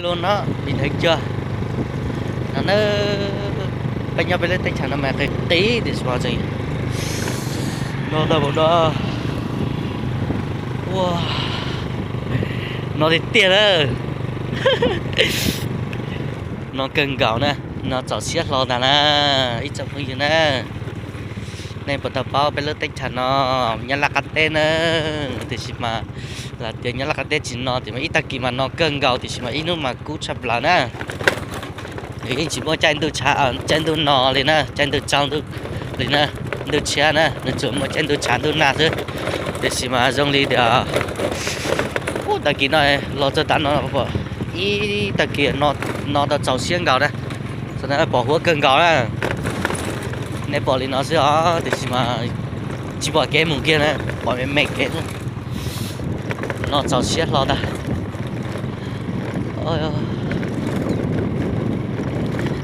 Lub no vim nthwv cuag no na, peb nyob peb lub teb chaws no mas qis qis tiam sis mas tseem no ntau npaum no. Ua, no tiag tiag na. No kawg nkaus na, no txaus siab hlo ntag na ib tsoom phooj ywg na. Nej puas tau paub peb lub teb chaws no, Nyab Laj qab teb na, tiam sis mas lam tias Nyab Laj qab teb tsis no tias mas ib tag kis mas no kawg nkaus tiam sis mas ib hnub mas kub tshaj plaws na. Nws yeej tsis muaj caij ntuj tshav, caij ntuj no li na, caij ntuj tsaus ntuj li na, ntuj tshiab na, nws tsuas muaj caij ntuj tshav ntuj nag xwb. Tiam sis mas zoo li tias ub tag kis no los txog tav no pom ib tag kis no tau txaus siab nkaus na. Txog na pom huab kawg nkaus na. Nej pom li no xwb os tiam sis mas tsis pom kev mus kiag na, pom me me kev xwb. No txaus siab hlo ntag.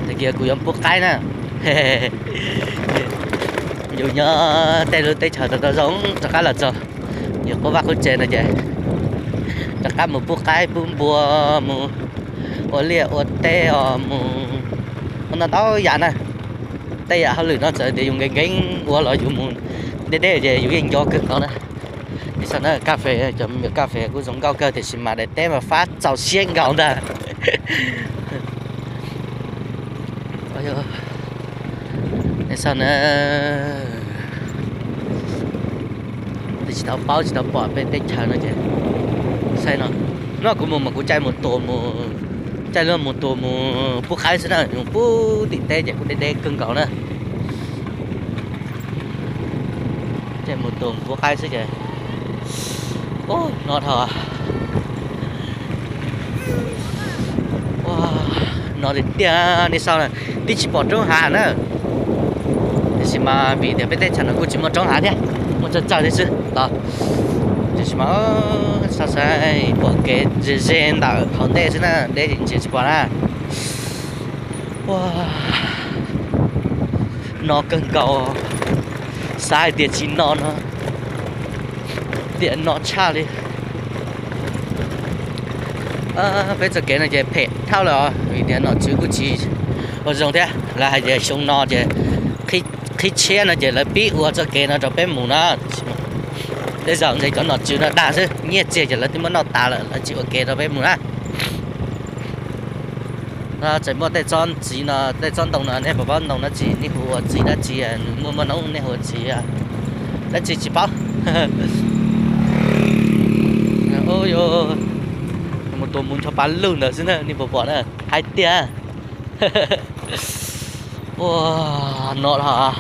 Tag kis kuv yuav pub qaib na. Yus nyob tej lub teb chaws tau tau zoo rov qab los txog, yus qub vaj qub tsev no ces rov qab mus pub qaib pub npua, mus ua liaj ua teb os, mus ua ntau ntau yam na. Tej yam hauj lwm no txawm tias yus nkees nkees ua los yus mus deb deb ces yus yeej nco kawg nkaus na. Ib xav na kaj fes, cov me nyuam kaj fes kuj zoo nkauj kawg tiam sis mas daim teb mas fab txaus siab nkaus ntag. Ib xav na, tsis tau paub tsis tau pom peb teb chaws no ces saib no, no kuv mus mas kuv caij mus tus mus, caij luag mus tus mus pub qaib xwb na, mus pub tim teb ces kuj deb deb kawg nkaus na. Caij mus tus mus pub qaib xwb ces no dhau. No tiag tiag nej saib na, twb tsis pom roob hav na. Tiam sis mas vim tias peb teb chaws no kuj tsis muaj roob hav thiab, muaj tsawg tsawg thiab xwb los, tiam sis mas saib saib pom kev ze ze ntawm hauv ntej xwb na, deb ntsia tsis pom na. No kawg nkaus, xav hais tias tsis no no, tiam no tshaj li. Peb txoj kev no ces phem dhau lawm os, vim tias nom tswv kuj tsis ua zoo thiab. Lawv hais tias xyoo no ces qhib tshiab no ces lawv pib ua txoj kev no rau peb mus na. Tej zaum ntshe cov nom tswv no dag xwb, nyiaj txiag ces lawv twb muab noj tas lawm, lawv tsis ua kev rau peb mus na. No tseem muaj tej tsob ntxiv no, tej tsob ntoo no nej puas paub ntoo dab tsi, nej hu ua txiv dab tsi, nws muaj muaj noob nej hu ua txiv dab tsi tsis paub. Mus tus mus ncho pa lug ntawd xwb na, nej puas pom na, hais tias ua no los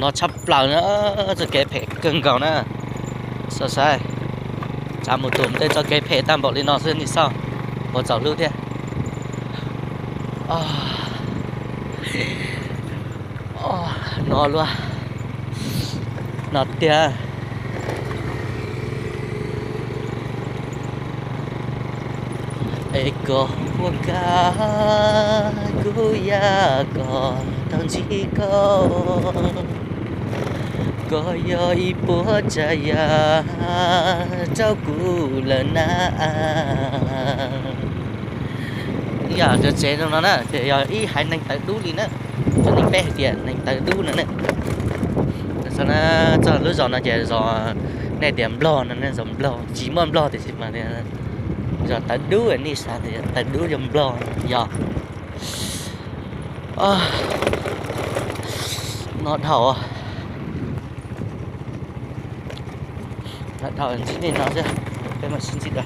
no tshaj plaws na, txoj kev phem kawg nkaus na. Saib saib, tsav mus tus tej txoj kev phem tag npaum li no xwb nej saib, puas txaus hlub thiab. No luaj, no tiag. Es koj ua kab kuv yam koj tau ntsib koj, koj yog ib puas tsav yam rau kuv lawm na. Yam cov tsev no na ces yog ib haiv neeg tawv dub li na, cov neeg peb hais tias neeg tawv dub no ne. Txog lub zos no ces zos nej tias nplog no ne, zos nplog tsis muaj nplog tiam sis mas zos tawv dub, nej xav tias tawv dub yog nplog yog. No dhau, no dhau ntsib nej no xwb, peb mam sib ntsib dua.